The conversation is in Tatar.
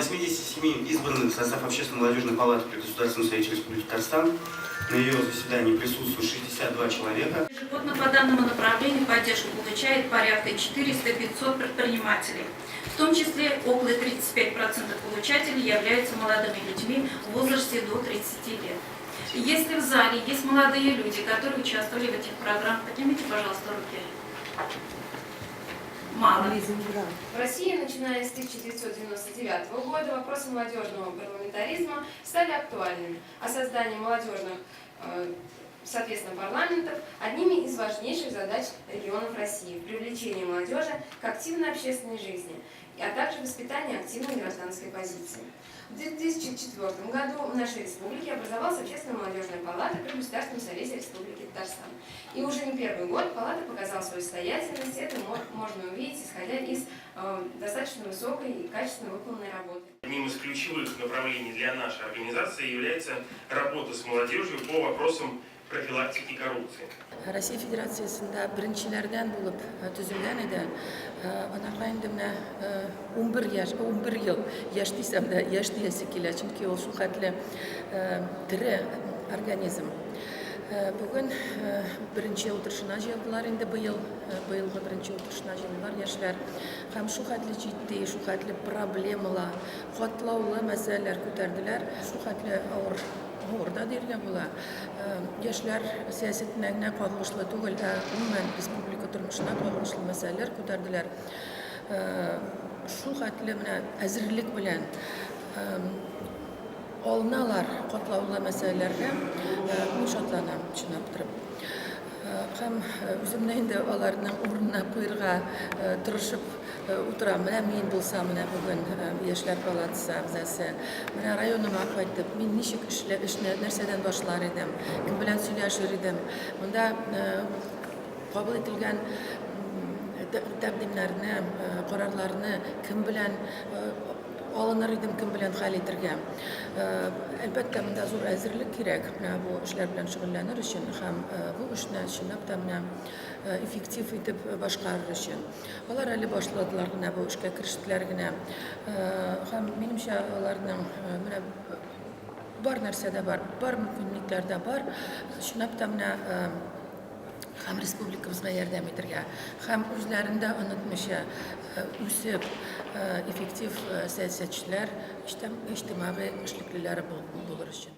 87 избранных в состав Общественной молодежной палаты при Государственном совете Республики Татарстан на ее заседании присутствует 62 человека. Ежегодно по данному направлению поддержку получает порядка 400-500 предпринимателей. В том числе около 35% получателей являются молодыми людьми в возрасте до 30 лет. Если в зале есть молодые люди, которые участвовали в этих программах, поднимите, пожалуйста, руки. Мало. В России, начиная с 1999 года, вопросы молодежного парламентаризма стали актуальными, а создание молодежных, соответственно, парламентов одними из важнейших задач регионов России в привлечении молодежи к активной общественной жизни, а также воспитании активной гражданской позиции. В 2004 году в нашей республике образовалась Общественная молодежная палата при Государственном совете Республики Татарстан. И уже не первый год палата показала свою состоятельность, это можно увидеть, исходя из достаточно высокой и качественно выполненной работы. Одним из ключевых направлений для нашей организации является работа с молодежью по вопросам профилактики коррупции. Россия Федерациясендә беренчеләрдән булып төзелгән иде. Анарга инде менә 11 яшь, 11 ел яшь дисәм дә, яшь диясе килә, чөнки ул шулхәтле тере организм. Бүген беренче утырышына җыелдылар инде быел, быелгы беренче утырышына җыелдылар яшьләр. Һәм шулхәтле җитди, шулхәтле проблемалы, катлаулы мәсьәләләр күтәрделәр, шулхәтле авыр авыр да дияргә була. Яшьләр сәясәтенә генә кагылышлы түгел, ә гомумән республика тормышына кагылышлы мәсьәләләр күтәрделәр. Шулхәтле менә әзерлек белән алыналар катлаулы мәсьәләләргә. Мин шатланам, чынлап торып. Һәм үземне инде аларның урынына куерга тырышып утырам. Менә мин булсам, менә бүген яшьләр палатасы әгъзасы, менә районыма кайтып, мин ничек эшле, эшне нәрсәдән башлар идем, кем белән сөйләшер идем. Монда кабул ителгән тәкъдимнәрне, карарларны кем белән алыныр идем, кем белән хәл итергә. Әлбәттә, монда зур әзерлек кирәк, менә бу эшләр белән шөгыльләнер өчен һәм бу эшне чынлап та менә эффектив итеп башкарыр өчен. Алар әле башладылар гына, бу эшкә керештеләр генә. Һәм минемчә, аларның менә бар нәрсә дә бар, бар мөмкинлекләр дә бар. Чынлап та менә һәм республикабызга ярдәм итәргә, һәм үзләрен дә онытмыйча үсеп, эффектив сәясәтчеләр, иҗтимагый эшлеклеләр булыр өчен.